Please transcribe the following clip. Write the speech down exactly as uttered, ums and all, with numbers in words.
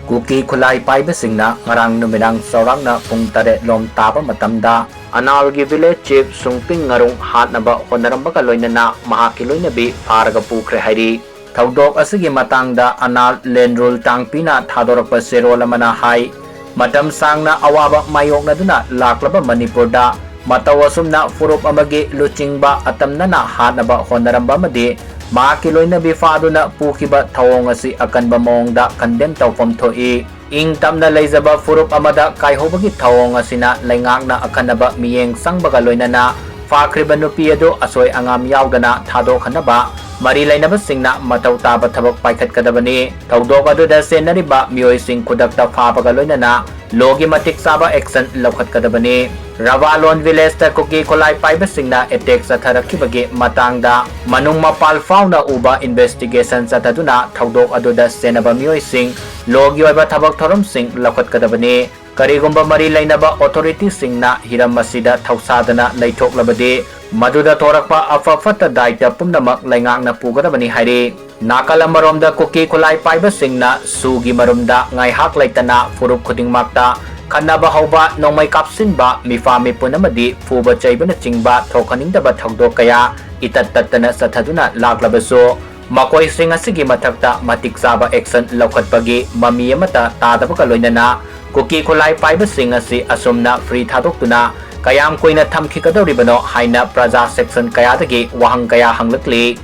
ꯀꯨꯀꯤ ꯈꯨꯠꯂꯥꯏ ꯄꯥꯏꯕꯁꯤꯡꯅ ꯉꯔꯥꯡ ꯅꯨꯃꯤꯗꯥꯡ ꯆꯥꯎꯔꯥꯛꯅ ꯄꯨꯡ ꯇꯔꯦꯠ ꯂꯣꯝ ꯇꯥꯕ ꯃꯇꯝꯗ ꯑꯅꯥꯜꯒꯤ village chief ꯁꯨꯡꯄꯤꯡ ꯉꯥꯔꯨꯡ ꯍꯥꯠꯅꯕ ꯍꯣꯠꯅꯔꯝꯕꯒ ꯂꯣꯏꯅꯅ ꯃꯍꯥꯛꯀꯤ ꯂꯣꯏꯅꯕꯤ ꯐꯥꯔꯒ ꯄꯨꯈ꯭ꯔꯦ ꯍꯥꯏꯔꯤ꯫ ꯊꯧꯗꯣꯛ ꯑꯁꯤꯒꯤ ꯃꯇꯥꯡꯗ ꯑꯅꯥꯜ ꯂꯦꯟꯔꯨꯜ ꯇꯥꯡꯄꯤꯅ ꯊꯥꯗꯣꯔꯛꯄ ꯆꯦꯔꯣꯜ ꯑꯃꯅ ꯍꯥꯏ, ꯃꯇꯝ ꯁꯥꯡꯅ ꯑꯋꯥꯕ ꯃꯥꯌꯣꯛꯅꯗꯨꯅ ꯂꯥꯛꯂꯕ ꯃꯅꯤꯄꯨꯔꯗ ꯃꯇꯧ ꯑꯁꯨꯝꯅ ꯐꯨꯔꯨꯞ ꯑꯃꯒꯤ ꯂꯨꯆꯤꯡꯕ ꯑꯇꯝꯅꯅ ꯍꯥꯠꯅꯕ ꯍꯣꯠꯅꯔꯝꯕ ꯑꯃꯗꯤ ꯃꯍꯥꯛꯀꯤ ꯂꯣꯏꯅꯕꯤ ꯐꯥꯗꯨꯅ ꯄꯨꯈꯤꯕ ꯊꯧꯑꯣꯡ ꯑꯁꯤ ꯑꯀꯟꯕ ꯃꯑꯣꯡꯗ condemn ꯇꯧꯐꯝ ꯊꯣꯛꯏ꯫ ꯏꯪ ꯇꯞꯅ ꯂꯩꯖꯕ ꯐꯨꯔꯨꯞ ꯑꯃꯗ ꯀꯥꯏꯍꯧꯕꯒꯤ ꯊꯧꯑꯣꯡ ꯑꯁꯤꯅ ꯂꯩꯉꯥꯛꯅ ꯑꯈꯟꯅꯕ ꯃꯤꯠꯌꯦꯡ ꯆꯪꯕꯒ ꯂꯣꯏꯅꯅ ꯐꯥꯈ꯭ꯔꯤꯕ ꯅꯨꯄꯤ ꯑꯗꯨ ꯑꯁꯣꯏ ꯑꯉꯥꯝ ꯌꯥꯎꯗꯅ ꯊꯥꯗꯣꯛꯍꯟꯅꯕ ꯃꯔꯤ ꯂꯩꯅꯕꯁꯤꯡꯅ ꯃꯊꯧ ꯇꯥꯕ ꯊꯕꯛ ꯄꯥꯏꯈꯠꯀꯗꯕꯅꯤ꯫ ꯊꯧꯗꯣꯛ ꯑꯗꯨꯗ ꯆꯦꯟꯅꯔꯤꯕ ꯃꯤꯑꯣꯏꯁꯤꯡ ꯈꯨꯗꯛꯇ ꯐꯥꯕꯒ ꯂꯣꯏꯅꯅ ꯂꯣꯒꯤ ꯃꯇꯤꯛ ꯆꯥꯕ action ꯂꯧꯈꯠꯀꯗꯕꯅꯤ꯫ ꯔꯥꯚꯥꯂꯣꯟ villageꯇ ꯀꯨꯀꯤ ꯈꯨꯠꯂꯥꯏ ꯄꯥꯏꯕꯁꯤꯡꯅ attack ꯆꯠꯊꯔꯛꯈꯤꯕꯒꯤ ꯃꯇꯥꯡꯗ ꯃꯅꯨꯡ ꯃꯄꯥꯜ ꯐꯥꯎꯅ ꯎꯕ investigation ꯆꯠꯊꯗꯨꯅ ꯊꯧꯗꯣꯛ ꯑꯗꯨꯗ ꯆꯦꯟꯅꯕ ꯃꯤꯑꯣꯏꯁꯤꯡ ꯂꯣꯒꯤ ꯑꯣꯏꯕ ꯊꯕꯛ ꯊꯧꯔꯝꯁꯤꯡ ꯂꯧꯈꯠꯀꯗꯕꯅꯤ꯫ ꯀꯔꯤꯒꯨꯝꯕ ꯃꯔꯤ ꯂꯩꯅꯕ authorityꯁꯤꯡꯅ ꯍꯤꯔꯝ ꯑꯁꯤꯗ ꯊꯧꯁꯥꯗꯅ ꯂꯩꯊꯣꯛꯂꯕꯗꯤ ꯃꯗꯨꯗ ꯊꯣꯔꯛꯄ ꯑꯐ ꯐꯠꯇ ꯗꯥꯏꯇ ꯄꯨꯝꯅꯃꯛ ꯂꯩꯉꯥꯛꯅ ꯄꯨꯒꯗꯕꯅꯤ ꯍꯥꯏꯔꯤ꯫ ꯅꯥꯀꯜ ꯑꯃꯔꯣꯝꯗ ꯀꯨꯀꯤ ꯈꯨꯠꯂꯥꯏ ꯄꯥꯏꯕꯁꯤꯡꯅ ꯁꯨꯒꯤ ꯃꯔꯨꯝꯗ ꯉꯥꯏꯍꯥꯛ ꯂꯩꯇꯅ ꯐꯨꯔꯨꯞ ꯈꯨꯗꯤꯡꯃꯛꯇ ꯈꯠꯅꯕ ꯍꯧꯕ, ꯅꯣꯡꯃꯩ ꯀꯥꯞꯁꯤꯟꯕ, ꯃꯤꯐꯥ ꯃꯤꯄꯨꯟ ꯑꯃꯗꯤ ꯐꯨꯕ ꯆꯩꯕꯅꯆꯤꯡꯕ ꯊꯣꯛꯍꯟꯅꯤꯡꯗꯕ ꯊꯧꯗꯣꯛ ꯀꯌꯥ ꯏꯇꯠ ꯇꯠꯇꯅ ꯆꯠꯊꯗꯨꯅ ꯂꯥꯛꯂꯕꯁꯨ, ꯃꯈꯣꯏꯁꯤꯡ ꯑꯁꯤꯒꯤ ꯃꯊꯛꯇ ꯃꯇꯤꯛ ꯆꯥꯕ action ꯂꯧꯈꯠꯄꯒꯤ ꯃꯃꯤ ꯑꯃꯠꯇ ꯇꯥꯗꯕꯒ ꯂꯣꯏꯅꯅ ꯀꯨꯀꯤ ꯈꯨꯠꯂꯥꯏ ꯄꯥꯏꯕꯁꯤꯡ ꯑꯁꯤ ꯑꯁꯨꯝꯅ free ꯊꯥꯗꯣꯛꯇꯨꯅ ꯀꯌꯥꯝ ꯀꯨꯏꯅ ꯊꯝꯈꯤꯒꯗꯧꯔꯤꯕꯅꯣ ꯍꯥꯏꯅ ꯄ꯭ꯔꯖꯥ section ꯀꯌꯥꯗꯒꯤ ꯋꯥꯍꯪ ꯀꯌꯥ ꯍꯪꯂꯛꯂꯤ꯫